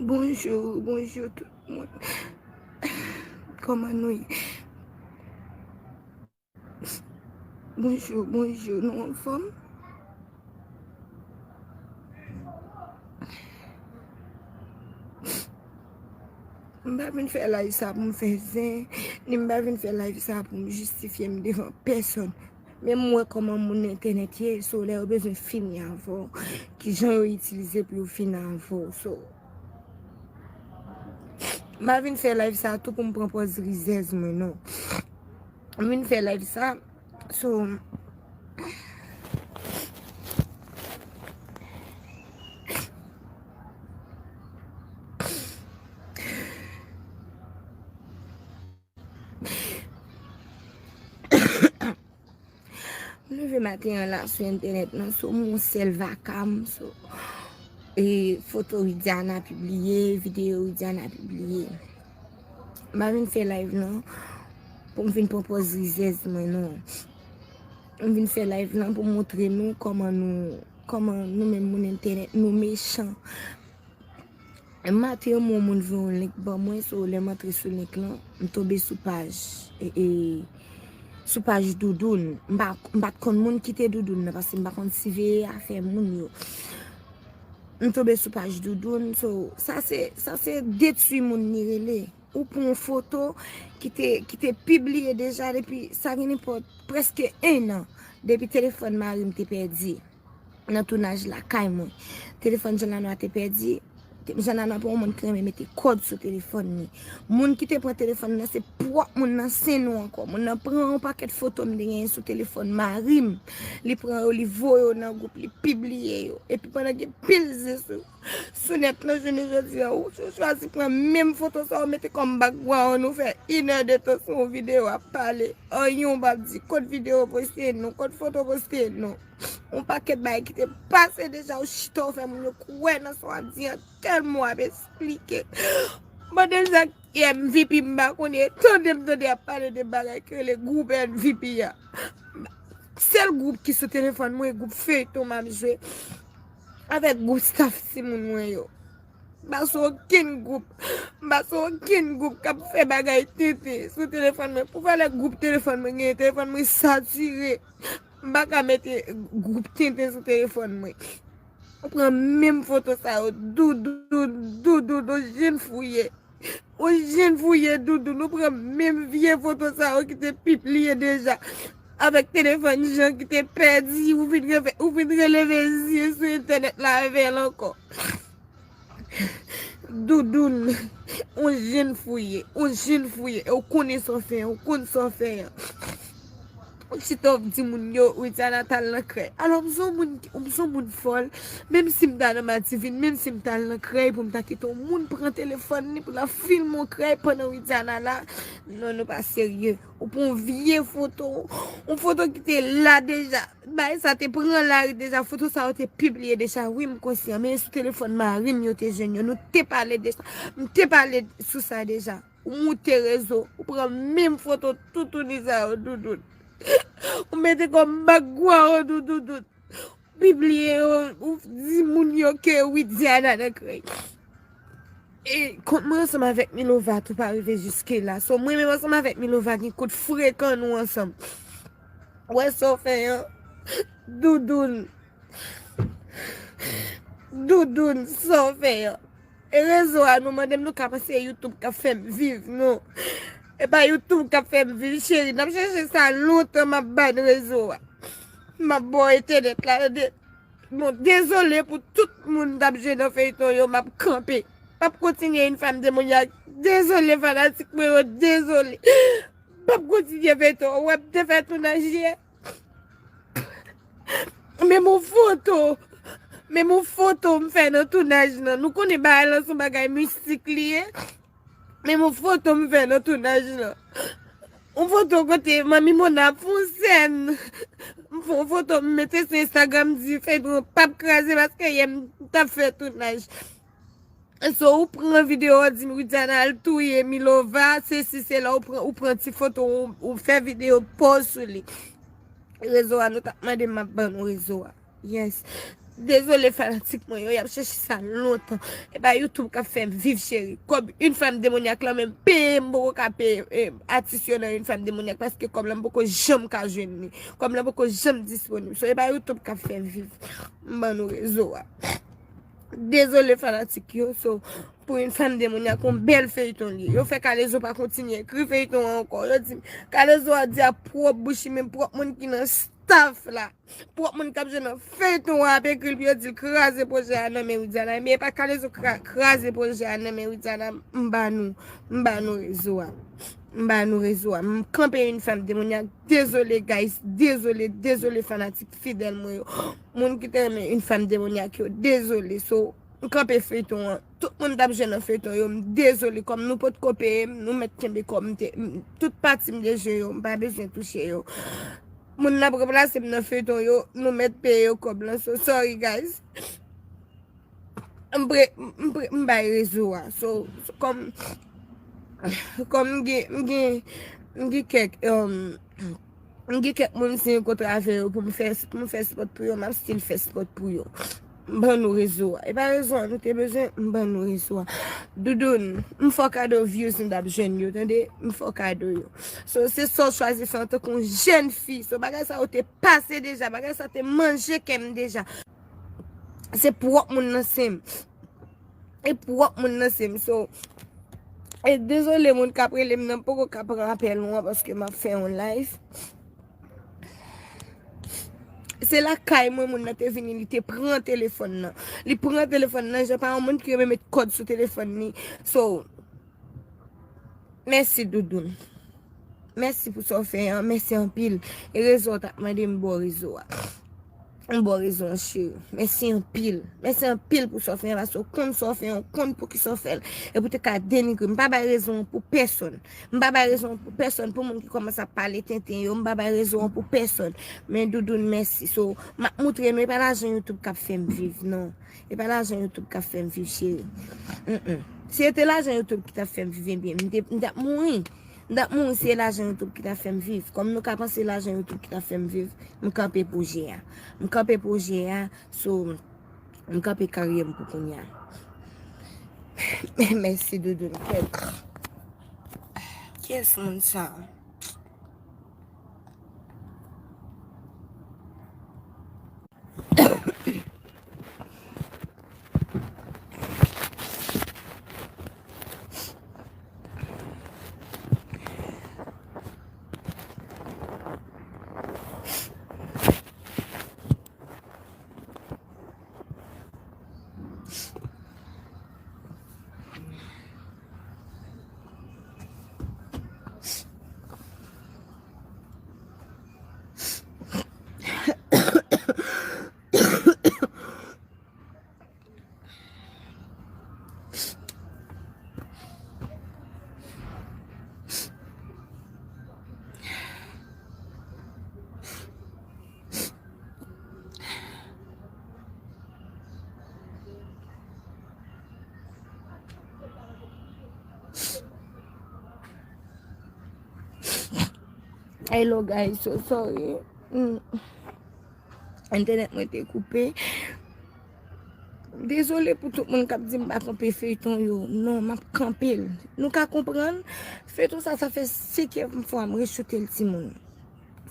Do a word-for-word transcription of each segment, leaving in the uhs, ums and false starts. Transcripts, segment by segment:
Bonjou, bonjou tout moun. Kòman nou ye? Bonjou, bonjou, nou anfòm? M pa vin fè live sa pou m fè zen, ni m pa vin fè live sa pou m jistifye m devan pèsòn. Men m wè kòman moun entènèt ye, so lè yo bezwen fini avè w, kijan yo itilize pou yo fini avè w. So, m pa vin fè live sa tou pou m pran pòz rizèz mwen, non. M vin fè live sa, so, m leve maten an la sou entènèt lan, so m yon sèl vaka m, so, e, foto Widiana pibliye, videyo Widiana pibliye. M pa vin fè live lan pou m vin pran pòz rizèz mwen, non. M vin fè live lan pou montre nou kòman nou, kòman nou menm moun entènèt, nou mechan. Maten, yon moun voye yon link ban mwen, so lè m antre sou link lan, m tonbe sou paj, e, e, sou paj Doudoun. M pa, m pa t konn moun ki te Doudoun nan, paske m pa konn siveye afè moun yo. M tonbe sou paj Doudoun, so, sa se, sa se detwi moun li rele. Ou pran yon foto ki te, ki te pibliye deja depi, sa gen nenpòt prèske en an, depi telefòn mari m te pèdi nan tounaj Lakay Mwen. Telefòn Jean Lanois te pèdi. Te-, Jean Lanois pa yon moun ki renmen mete kòd sou telefòn li. Moun ki te pran telefòn nan, se pwòp moun nan, se nou ankò. Moun nan pran yon pakèt foto m te genyen sou telefòn mari m. Li pran yo, li voye yo nan gwoup, li pibliye yo. Epi pandan gen pil zen sou, sou nèt lan, jounen jodi a, ou, ou chwazi pran menm foto sa, ou mete kòm background, ou fè inèdtan sou yon videyo ap pale. Anyen ou p ap di, kot videyo poste non, kot foto poste non. Yon pakèt bagay ki te pase deja, ou chita, ou fè moun yo kwè nan sa w ap di an, tèlman w ap esplike. Mande m sa ki M V P, m pa konnen, tande m tande y ap pale de bagay ki rele gwoup M V P a. Sèl gwoup ki sou telefòn mwen, gwoup feyton m ap jwe avèk gwoup staff timoun mwen yo. M pa sou okenn gwoup. M pa sou okenn gwoup k ap fè bagay tenten sou telefòn mwen. Pou valè gwoup telefòn mwen genyen, telefòn mwen satire. M pa ka mete gwoup tenten sou telefòn mwen. Ou pran menm foto sa yo, Doudoun, Doudoun, ou jwenn fouye. Ou jwenn fouye, Doudoun, ou pran menm vye foto sa yo ki te pibliye deja. Avèk telefòn Jean ki te pèdi, ou vin reve-, ou vin releve zye sou entènèt la avè l ankò. Doudoun, ou jwenn fouye, ou jwenn fouye, e ou konnen sa w fè, ou konn sa w fè an. Ou chita w ap di moun yo, Widiana t al nan krèy. Alò, m se yon moun ki, m se yon moun fòl, menm si m ta nan Mativin, menm si m t al nan krèy pou m ta kite yon moun pran telefòn li pou l ap filme yon krèy pandan Widiana la, non, nou pa serye. Ou pran yon vye foto, yon foto ki te la deja. Bagay sa te pran lari deja, foto sa yo te pibliye deja. Wi, m konsyan, men sou telefòn mari m yo te jwenn yo. Nou te pale de sa. M te pale sou sa deja. Ou moute rezo, ou pran menm foto toutouni sa yo, Doudoun. Ou mete kòm background ou, Doudoun. Pibliye yo, ou di moun yo ke Widiana nan krèy. E kont mwen ansanm avèk Milova tou pa rive jiske la. So, mwen menm ansanm avèk Milova gen kout frekan nou ansanm. Ou wè sa w fè an? Doudoun. Doudoun, sa w fè an? E rezo a, nou mande m, nou ka panse se YouTube k ap fè m viv, non. E pa YouTube k ap fè m viv, cheri. N ap chèche sa lontan, m ap ban rezo a. M ap ba w entènèt la, tande. Bon, dezole pou tout moun k ap jwe nan feyton yo, m ap kanpe. M ap kontinye yon fanm demonyak. Dezole fanatik mwen yo, dezole. M ap kontinye feyton. Ou wè m te fè tounaj yè. Menm yon foto. Menm yon foto m fè nan tounaj lan. Nou konnen bagay lan se yon bagay mistik li ye. Menm yon foto m fè nan tounaj lan. Yon foto kote Manmi Mona ap fè yon sèn. M fè yon foto, m mete sou Instagram, di feyton an p ap kraze paske yè m t ap fè tounaj. So, ou pran videyo, ou di m Widiana al touye Milova, se si se la, ou pran, ou pran ti foto, ou, ou fè videyo, post sou li. Rezo a, nou t ap mande m, m ap ban nou rezo a. Yes. Dezole fanatik mwen yo, y ap chèche sa lontan. E pa YouTube k ap fè m viv, cheri. Kòb Une Femme Démoniaque lan menm peye m poko ka peye, eh, atis yo nan Une Femme Démoniaque paske kòb lan poko janm ka jwenn li. Kòb lan poko janm disponib. So, e pa YouTube k ap fè m viv. M ban nou rezo a. Dezole fanatik yo, so, pou Une Femme Démoniaque, yon bèl feyton li ye. Yo fè Kalezo pa kontinye ekri feyton an ankò. Yo di, Kalezo a di a pwòp bouch li, menm pwòp moun ki nan staff la. Pwòp moun k ap jwe nan feyton an ap ekri l pou yo di l kraze pwojè a nan men Widiana. Men e pa Kalezo kra-, kraze pwojè a nan men Widiana, m ba nou, m ba nou rezo a. M ba nou rezo a. M kanpe Une Femme Démoniaque. Dezole, guys. Dezole, dezole, fanatik fidèl mwen yo. Moun ki te renmen Une Femme Démoniaque yo. Dezole. So, m kanpe feyton an. Tout moun t ap jwe nan feyton yo. M dezole. Kòm nou potko peye m, nou mèt kenbe kòb m te, m, tout pati m te jwe yo. M pa bezwen touche yo. Moun n ap ranplase m nan feyton yo, nou mèt peye yo kòb lan. So, sorry, guys. M pre-, m pre-, m bay rezo a. So, so, kòm, kòm m gen, m gen, m gen kèk, um, m gen kèk moun si m kontre avè yo pou m fè, pou m fè spòt pou yo, m ap still fè spòt pou yo. M ban nou rezo a. E pa rezo a nou te bezwen, m ban nou rezo a. Doudoun, m fè w kado views m t ap jwenn yo, tande? M fè w kado yo. So, se sa w chwazi fè antanke yon jèn fi. So, bagay sa yo te pase deja, bagay sa te manje kè m deja. Se pwòp moun nan se m. E pwòp moun nan se m. So, e dezole moun k ap rele m nan poko ka pran apèl ou an paske m ap fè yon live. Se lakay mwen moun nan te vini, li te pran telefòn nan. Li pran telefòn nan, jan pa yon moun ki renmen met kòd sou telefòn li. So, mèsi, Doudoun. Mèsi pou sa w fè an, mèsi anpil. E rezo a w t ap mande m, m ba w rezo a. M ba w rezo a, cheri. Mèsi anpil. Mèsi anpil pou sa w fè an, paske w konn sa w fè an, w konn poukisa w fè l. E pou te ka denigre m, m pa bay rezo an pou pèsonn. M pa bay rezo an pou pèsonn, pou moun ki kòmanse ap pale tenten yo, m pa bay rezo an pou pèsonn. Men Doudoun, mèsi. So, m ap moutre nou, e pa lajan YouTube k ap fè m viv, non. E pa lajan YouTube k ap fè m viv, cheri. Mm, mm. Si se te lajan YouTube ki t ap fè m viv, ebyen, m te, m t ap mouri. M t ap mouri si se lajan YouTube ki t ap fè m viv. Kòm nou ka panse lajan YouTube ki t ap fè m viv, m kanpe pwojè a. M kanpe pwojè a, so, m kanpe karyè m pou kounye a. Mèsi, Doudoun. Kèt. Kiyès moun sa? Hello guys, so sorry. Mm. Entènèt mwen te koupe. Dezole pou tout moun k ap di m pa kanpe feyton yo. Non, m ap kanpe l. Nou ka konprann, feyton sa, sa fè senkyèm fwa m rechoute l, timoun.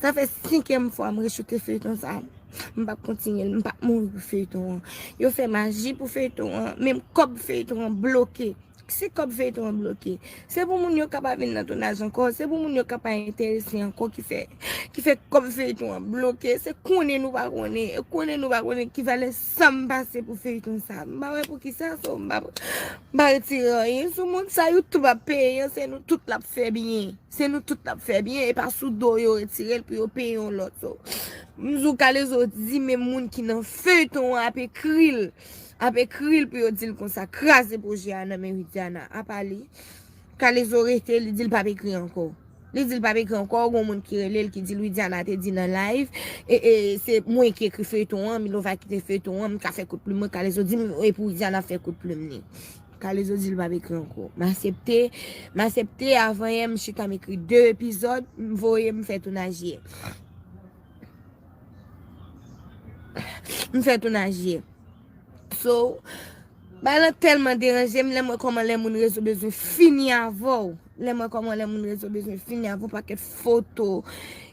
Sa fè senkyèm fwa m rechoute feyton sa. M p ap kontinye l, m p ap mouri pou feyton an. Yo fè maji pou feyton an, menm kòb feyton an bloke. Si kòb feyton an bloke, se pou moun yo ka pa vin nan tounaj ankò, se pou moun yo ka pa enterese ankò ki fè, ki fè kòb feyton an bloke. Se konnen nou pa konnen, e konnen nou pa konnen ki valè sa m pase pou feyton sa. M pa wè poukisa, so, m pa, m pa retire anyen sou moun sa. YouTube ap peye, se nou tout l ap fè byen. Se nou tout n ap fè byen, e pa sou do yo retire l pou yo peye yon lòt. So, m di w Kalezo di menm moun ki nan feyton an ap ekri l, ap ekri l pou yo di l konsa, kraze pwojè a nan men Widiana. Apa li, Kalezo rete, li di l p ap ekri ankò. Li di l p ap ekri ankò, gon moun ki rele l ki di l Widiana te di nan live, e, e se mwen ki ekri feyton an, Milova kite feyton an, m ka fè kout plim mwen, Kalezo di m e pou Widiana fè kout plim li. Kalezo di l p ap ekri ankò. M aksepte, m aksepte, avan yè m chita m ekri de epizòd, m voye m fè tounaj yè. M fè tounaj yè. So, bagay lan tèlman deranje m, lè m wè kòman lè moun rezo bezwen fini avè w. Lè m wè kòman lè moun rezo bezwen fini avè w, yon pakèt foto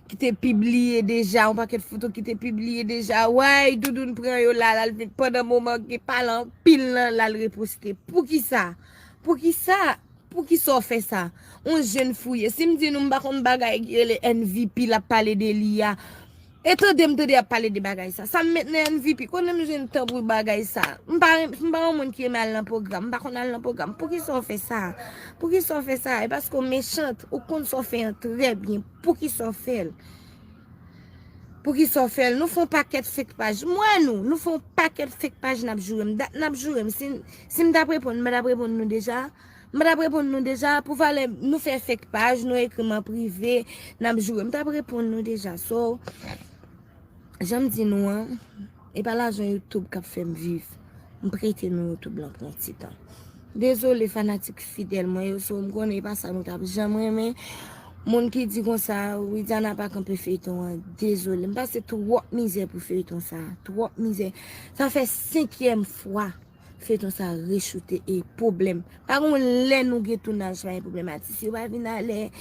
ki te pibliye deja, yon pakèt foto ki te pibliye deja. Way, Doudoun pran yo la, l al vin pandan moman gen pale anpil lan, l al reposte. Poukisa? Poukisa? Poukisa w fè sa? On jèn fouye. Si m di nou m pa konn bagay ki rele M V P l ap pale de li a. E tande m tande y ap pale de bagay sa. Sa m met nan M V P? Kote m jwenn tan pou bagay sa? M pa, m pa yon moun ki renmen al nan pwogram. M pa konn al nan pwogram. Poukisa w fè sa? Poukisa w fè sa? E paske w mechant. Ou konn sa w fè an trè byen. Poukisa w fè l? Poukisa w fè l? Nou fè yon pakèt fake paj. M wè nou. Nou fè yon pakèt fake paj n ap joure m. Dat n ap joure m. Si, si m t ap reponn, m pa t ap reponn nou deja. M pa t ap reponn nou deja. Pou valè nou fè fake paj, nou ekri m an prive, n ap joure. M t ap reponn nou deja. So, jan m di nou an, e pa lajan YouTube k ap fè m viv. M prete nou YouTube lan pou yon ti tan. Dezole fanatik fidèl mwen yo, so m konnen e pa sa nou t ap janm renmen. Moun ki di konsa, Widiana pa kanpe feyton an, dezole. M pase twòp mizè pou feyton sa, twòp mizè. Sa fè senkyèm fwa feyton sa rechoute e pwoblèm. Pa gon lè nou gen tounaj pa gen pwoblèm. Atis yo pa vin alè.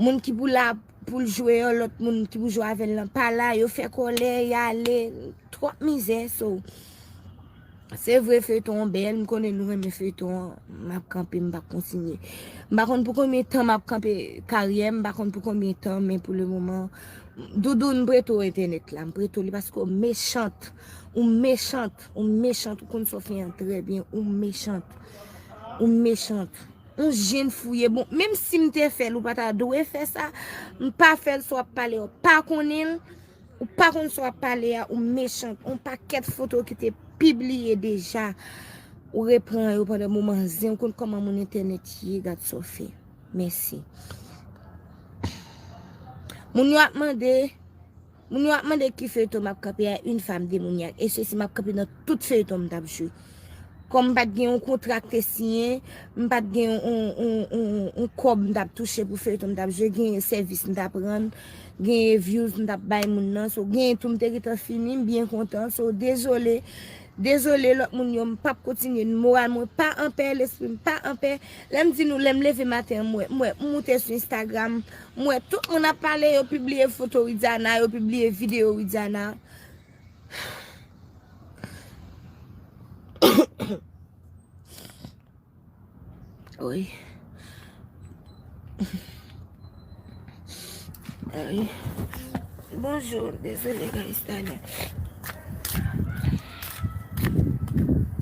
Moun ki pou la pou l jwe an, lòt moun ki pou jwe avè l lan pa la. Yo fè kòlè, y ale. Twòp mizè. So, se vre feyton an bèl. M konnen nou renmen feyton an. M ap kanpe, m p ap kontinye. M pa konn pou konbyen tan m ap kanpe karyè m. M pa konn pou konbyen tan, men pou le moman, Doudoun, m prete w entènèt la. M prete w li paske w mechant. Ou mechant, ou mechant, ou konn sa w fè an trè byen, ou mechant. Ou mechant. Ou jèn fouye. Bon, menm si m te fè l, ou pa ta dwe fè sa. M pa fè l, sa w ap pale a, w pa konnen l. Ou pa konn sa w ap pale a, ou mechant. On pakèt foto ki te pibliye deja. Ou repran yo pandan moman zen, ou konn kòman moun entènèt ye, gad sa w fè. Mèsi. Moun yo ap mande, Moun yo ap mande ki feyton m ap kanpe a, une femme démoniaque. E se si m ap kanpe nan tout feyton m t ap jwe. Kòm m pa t gen yon kontra k te siyen, m pa t gen yon, yon, yon, yon, yon kòb m t ap touche pou feyton m t ap jwe, genyen sèvis m t ap rann, genyen views m t ap bay moun nan. So, genyen tou m te gentan fini, m byen kontan. So, dezole, Dezole, lòt moun yo, m p ap kontinye, moral mwen pa anpè, lespri m pa anpè. Lè m di nou, lè m leve maten an, m wè, m wè, m moute sou Instagram, m wè tout moun ap pale, yo pibliye foto Widiana, yo pibliye videyo Widiana. Wi. Wi. Bonjou, dezole, guys, talè.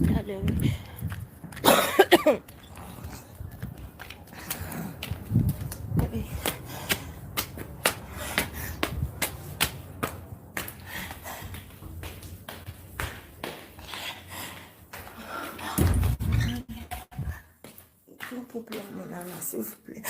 Talè, wi. Wi. Pou, pou plen mwen la, la, silvouplè.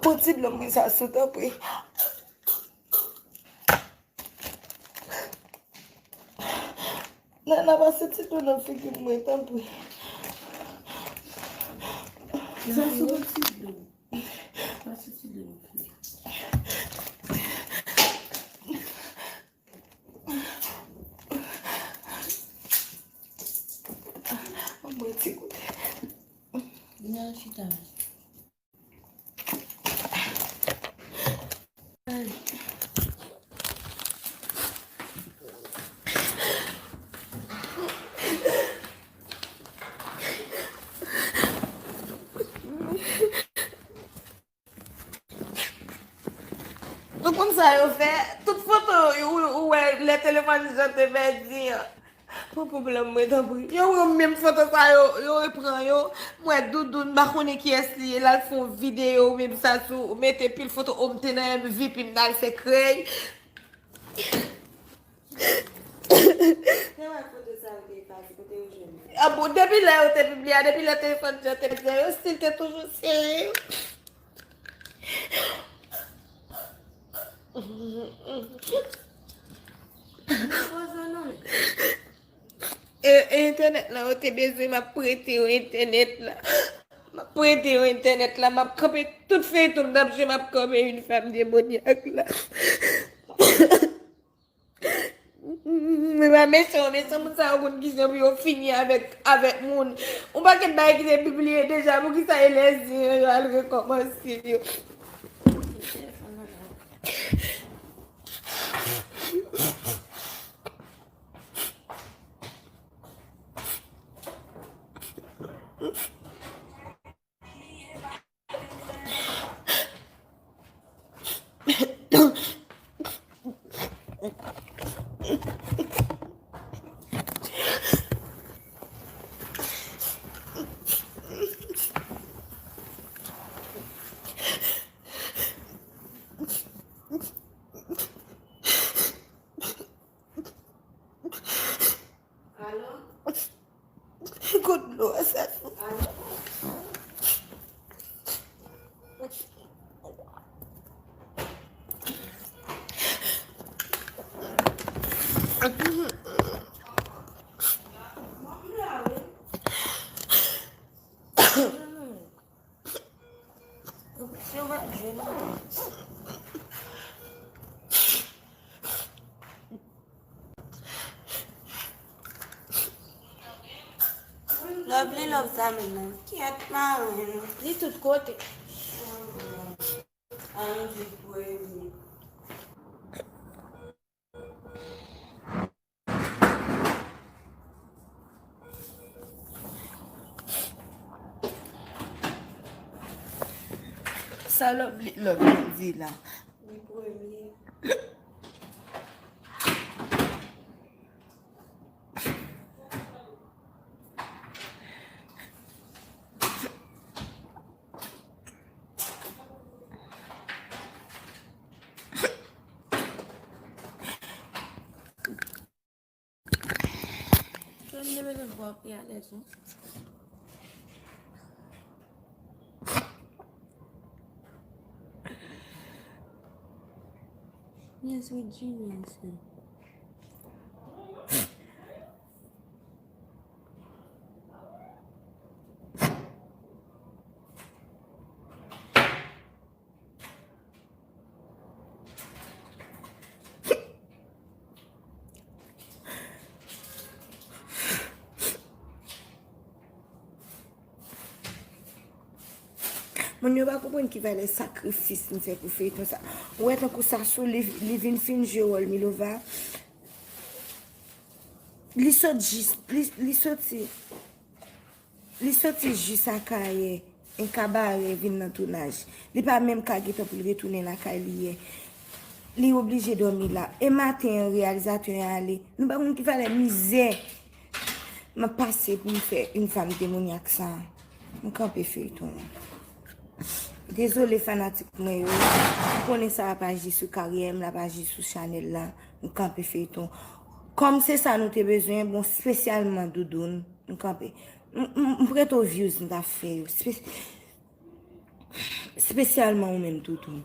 Pran ti dlo mwen sa sou, tanpri. Nana, pase ti dlo nan figi mwen, tanpri. Sa sou ti dlo. Pase ti dlo nan figi. Ban mwen ti goute. Al chita. Ou konn sa yo fè? Tout foto ou, ou wè lè telefòn Jean te pèdi an. Pran pwoblèm mwen, tanpri. Yo, yo, menm foto sa yo, yo repran yo. M wè Doudoun, m pa konnen kiyès li ye, l al fè yon videyo, menm sa sou, mete pil foto, o, m te nan M V P, m t al fè krèy. Gen wè foto sa yo te efase, kote yo jwenn yo? A bon, depi lè yo te pibliye a, depi lè telefòn Jean te pèdi an, yo still te toujou serye. E, e entènèt lan, yo te bezwen, m ap prete yo entènèt la. M ap prete yo entènèt la, m ap kanpe tout feyton m t ap jwe, m ap kanpe une femme démoniaque la. Men pa mechan, mechan moun sa yo konn kijan pou yo fini avèk, avèk moun. Yon pakèt bagay ki te pibliye deja, poukisa e lèzyen yo al rekòmanse yo? Alo? Kot dlo a sa sou? Alo? Lovely love sa menm nan. Kyèt maren. Li tout kote. Ann di premye. Sa Lovely, Lovely di la. Li premye. John te mete vwa pi alèz wi. Yes, with Junior, sir. Moun yo pa konprann ki valè sakrifis m fè pou feyton sa. Ou wè tankou Sasou, li, li vin fin jwe wòl Milova. Li sot jis, li, li soti, li soti jis Akayè, en Kabarè vin nan tounaj. Li pa menm ka gentan pou l retounen lakay li yè. Li oblije dòmi la. E maten an, reyalizatè an ale. Nou pa konn ki valè mizè m ap pase pou m fè une femme démoniaque sa. M kanpe feyton an. Dezole fanatik mwen yo. M konnen sa ap aji sou karyè m, l ap aji sou chanèl la. M kanpe feyton. Kòm se sa nou te bezwen, bon, espesyalman Doudoun, m kanpe. M, m, m prete w views m ta fè yo. Espe-, espesyalman ou menm, Doudoun.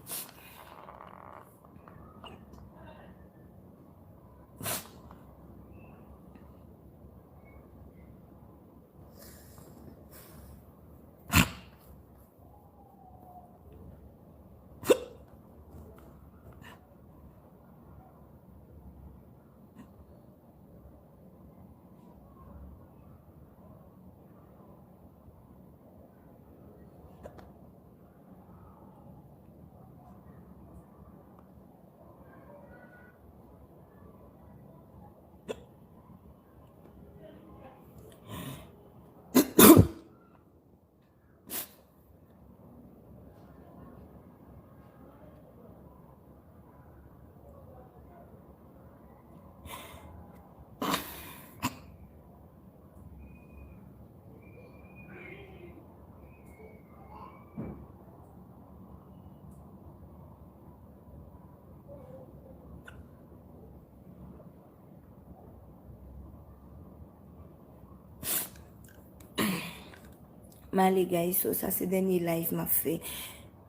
M ale, guys, so sa se dènye live m ap fè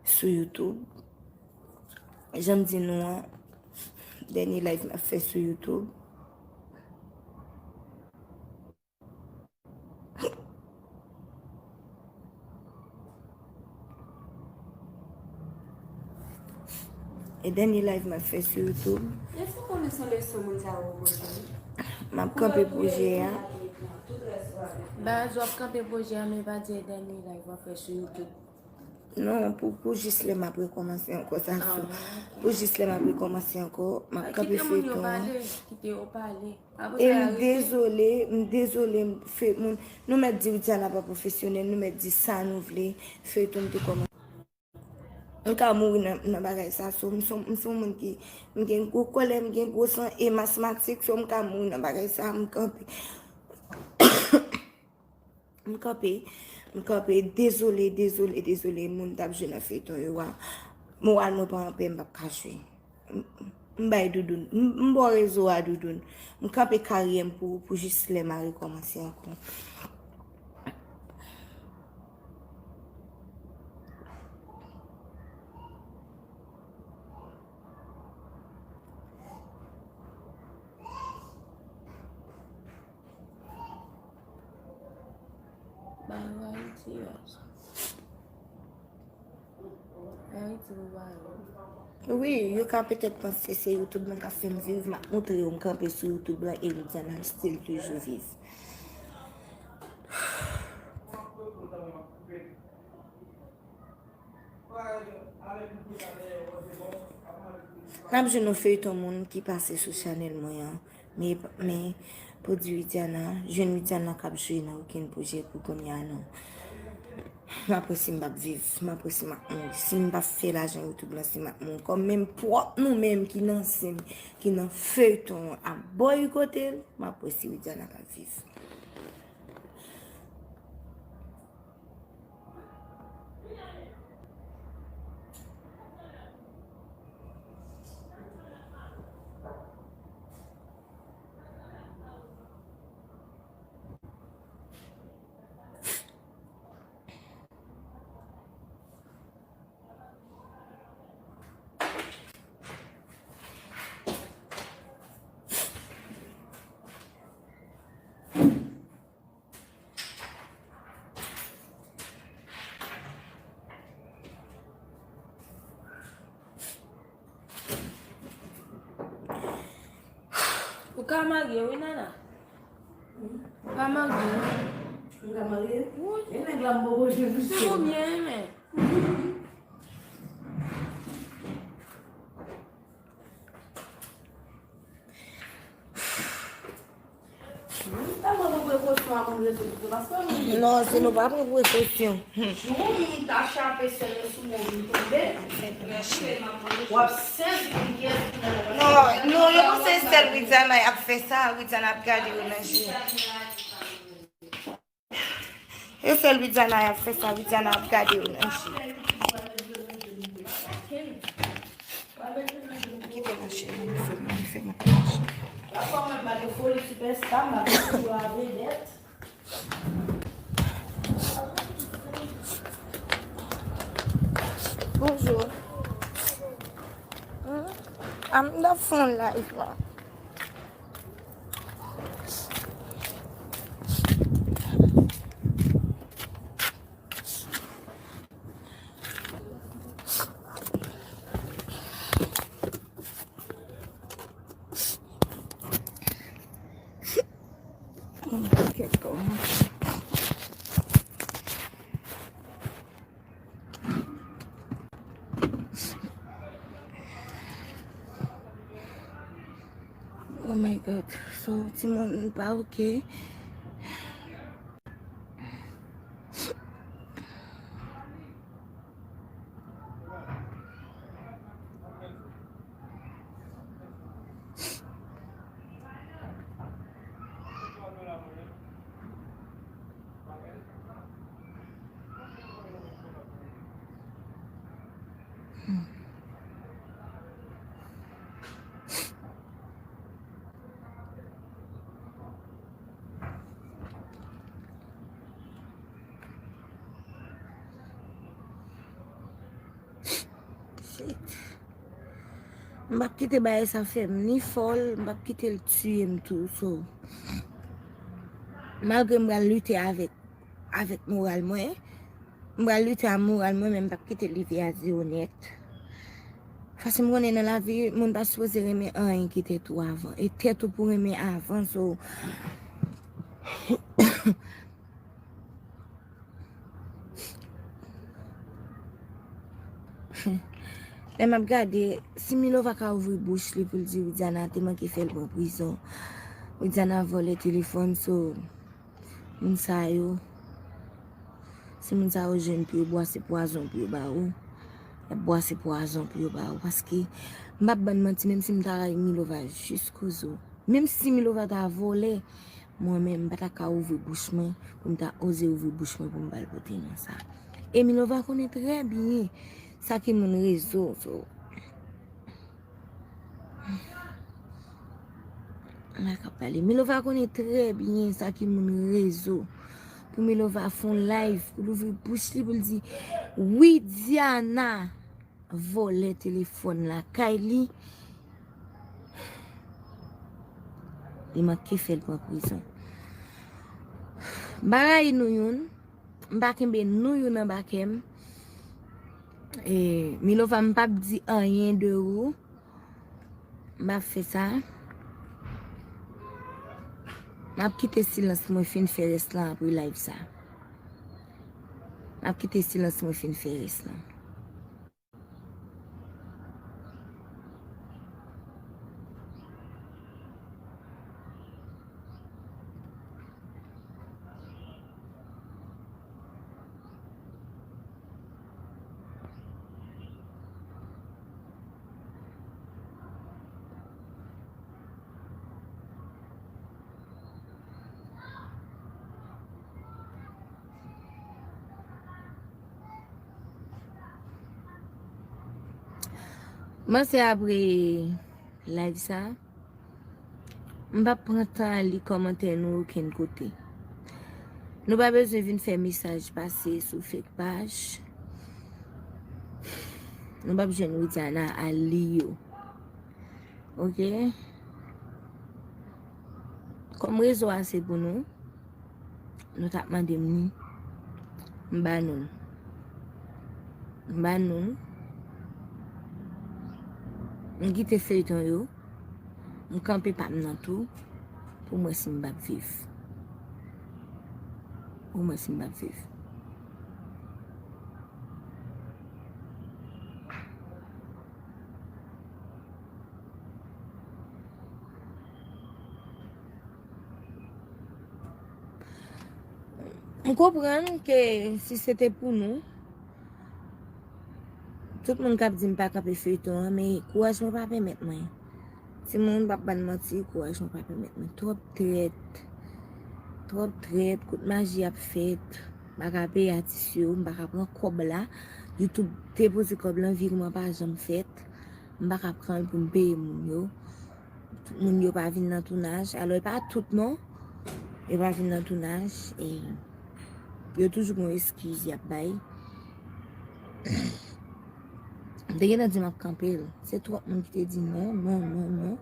sou YouTube. Jan m di nou an, dènye live m ap fè sou YouTube. E dènye live m ap fè sou YouTube. Èske w konnen se yon leson moun sa yo poze? M ap kanpe pwojè a. Baz, w ap kanpe pwojè a, men pa di e dènye live w ap fè sou YouTube. Non, pou, pou jis lè m ap rekòmanse ankò, sa sou. Pou jis lè m ap rekòmanse ankò, m ap kanpe feyton an. Kite moun yo pale, kite yo pale. E m dezole, m dezole, m fè moun, nou mèt di Widiana pa pwofesyonèl, nou mèt di sa nou vle, feyton m te kòmanse. M ka mouri nan, nan bagay sa, so, m se, m se yon moun ki, m gen gwo kòlè, m gen gwo san, e m asmatik, so, m ka mouri nan bagay sa, m kanpe. M kanpe, m kanpe, dezole, dezole, dezole, moun t ap jwe nan feyton yo a. Moral mwen pa anpè, m p ap ka jwe. M, m bay doudoun, m, m ba w rezo a, doudoun. M kanpe karyè m pou, pou jis lè m a rekòmanse ankò. Ba yo Ayiti yo. Ayiti pou ba yo. Wi, yo ka petèt panse se YouTube lan k ap fè m viv, m ap montre yo m kanpe sou YouTube lan e Widiana still toujou viv. N ap jwenn yon feyton moun ki pase sou chanèl mwen an. Men, men, pou di Widiana, jwenn Widiana k ap jwe nan okenn pwojè pou kounye a, non. M ap wè si m p ap viv, m ap wè si m ap mouri. Si m pa fè lajan YouTube lan, si m ap mouri. Kòm menm pwòp nou menm ki nan sen, ki nan feyton an ap bòykote l, m ap wè si Widiana p ap viv. Ou ka marye, wi, Nana. Ou ka marye. Ou ka marye? Wi. E nèg la m poko jwenn. Se konbyen, men? Non, si nou pa pran prekosyon. Jou moun ta chape sèl sou moun li tonbe. W ap sezi pou pyès. Non, non, yo panse sèl Widiana y ap fè sa, Widiana ap gade yo nan je. E sèl Widiana y ap fè sa, Widiana ap gade yo nan je. Kite mache, mwen fè, mwen fè, mwen fè mache. Bonjou. Hmm? A m t ap fè yon live la. Oh my God. So, timoun pa oke. M p ap kite bagay sa fè m ni fòl, m p ap kite l tiye m tou. So, malgre m pral lite avèk, avèk moral mwen, m pral lite a moral mwen, men m p ap kite l rive a zewo nèt. Paske m konnen nan lavi, moun pa sipoze renmen anyen ki tèt ou avan. E tèt ou pou renmen avan, so, lè m ap gade, si Milova ka ouvri bouch li pou l di Widiana te manke fè l pran prizon, Widiana vòlè telefòn, so, moun sa yo, si moun sa yo jwenn pou yo bwase pwazon pou yo ba ou, y ap bwase pwazon pou yo ba ou. Paske, m p ap bann manti, menm si m ta rayi Milova jiskozo, menm si Milova ta vòlè, mwen menm, m pa ta ka ouvri bouch mwen, pou m ta oze ouvri bouch mwen pou m ba l pote non sa. E Milova konnen trè byen sa ki moun rezo, so. M pa ka pale. Milova konnen trè byen sa ki moun rezo. Pou Milova fè yon live, pou l ouvri bouch li, pou l di, Widiana vòlè telefòn lakay li, li manke fè l pran prizon. M pa rayi nou youn, m pa kenbe nou youn anba kè m. E, Milova, m p ap di anyen de ou. M p ap fè sa. M ap kite silans mwen fin fè rès lan apre live sa. M ap kite silans mwen fin fè rès lan. M panse apre live sa, m p ap pran tan al li kòmantè nou okenn kote. Nou pa bezwen vin fè mesaj pase sou fake paj. Nou p ap jwenn Widiana al li yo. Oke? Kòm rezo a se pou nou, nou t ap mande m ni, m ba nou l. M ba nou l. M kite feyton yo. M kanpe pa m nan tou. Pou m wè si m p ap viv. Pou m wè si m p ap viv. M konprann ke si se te pou nou, tout moun k ap di m pa kanpe feyton an, men kouraj mwen pa pèmèt mwen. Timoun, m p ap bann manti, kouraj mwen pa pèmèt mwen. Twòp trèt. Twòp trèt, kout maji ap fèt. M pa ka peye atis yo, m pa ka pran kòb la. YouTube te poze kòb lan, virman pa janm fèt. M pa ka pran l pou m peye moun yo. Tout moun yo pa vin nan tounaj. Alò, e pa tout non. Yo pa vin nan tounaj. E yo toujou gen yon eskiz y ap bay. M te gentan di m ap kanpe l. Se twòp moun ki te di non, non, non, non.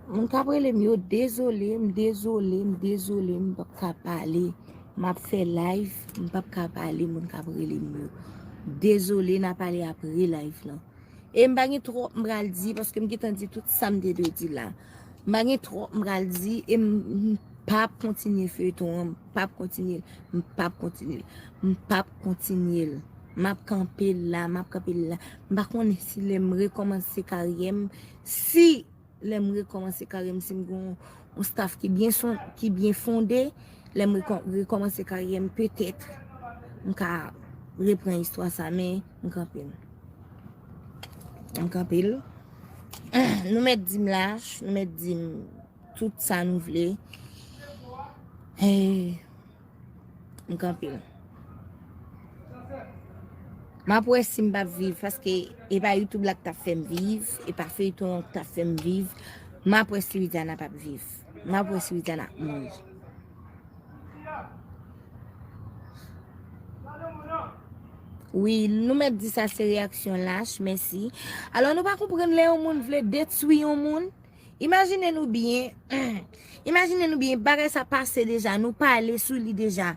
Moun k ap rele m yo, dezole, m dezole, m dezole, m p ap ka pale. M ap fè live, m p ap ka pale, moun k ap rele m yo. Dezole, n a pale apre live lan. E m pa gen twòp m pral di, paske m gentan di tout sa m te dwe di la. M pa gen twòp m pral di, e m, m p ap kontinye feyton an, m p ap kontinye l, m p ap kontinye l, m p ap kontinye l. M ap kanpe l la, m ap kanpe l la. M pa konnen si lè m rekòmanse karyè m, si lè m rekòmanse karyè m, si m gen yon, yon staff ki byen son, ki byen fonde, lè m rekò-, rekòmanse karyè m, petèt, m ka reprann istwa sa, men m kanpe l. M kanpe l. Nou mèt di m lach, nou mèt di m tout sa nou vle. Eh, M kanpe l. M ap wè si m p ap viv, paske e pa YouTube la k t ap fè m viv, e pa feyton an k t ap fè m viv. M ap wè si Widiana p ap viv. M ap wè si Widiana ap mouri. Wi, nou mèt di sa se reyaksyon lach, mèsi. Alò, nou pa konprann lè yon moun vle detwi yon moun. Imajine nou byen, imajine nou byen, bagay sa pase deja, nou pale sou li deja.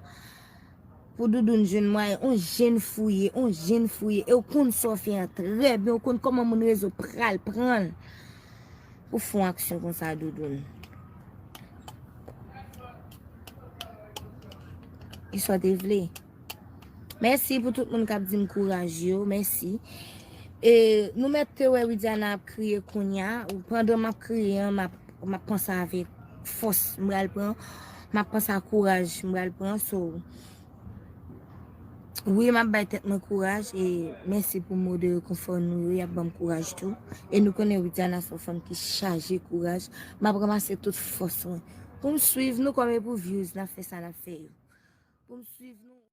Pou Doudoune jwenn mwayen, on jenn fouye, on jenn fouye. E w konn sa w fè an trè byen, w konn kòman moun rezo pral pran l. Pou fè yon aksyon konsa, Doudoune. E sa w te vle. Mèsi pou tout moun k ap di m kouraj yo. Mèsi. E nou mèt te wè Widiana ap kriye kounye a. Pandan m ap kriye an, m ap, m ap panse avèk fòs. M pral pran. M ap panse a kouraj. M pral pran. So, wi, m ap bay tèt mwen kouraj. E mèsi pou mo de rekonfò nou yo. Y ap ban m kouraj tou. E nou konnen Widiana se yon fanm ki chaje kouraj. M ap ranmase tout fòs mwen. Pou m swiv nou kòm e pou views, n ap fè sa n ap fè yo. Pou m swiv nou.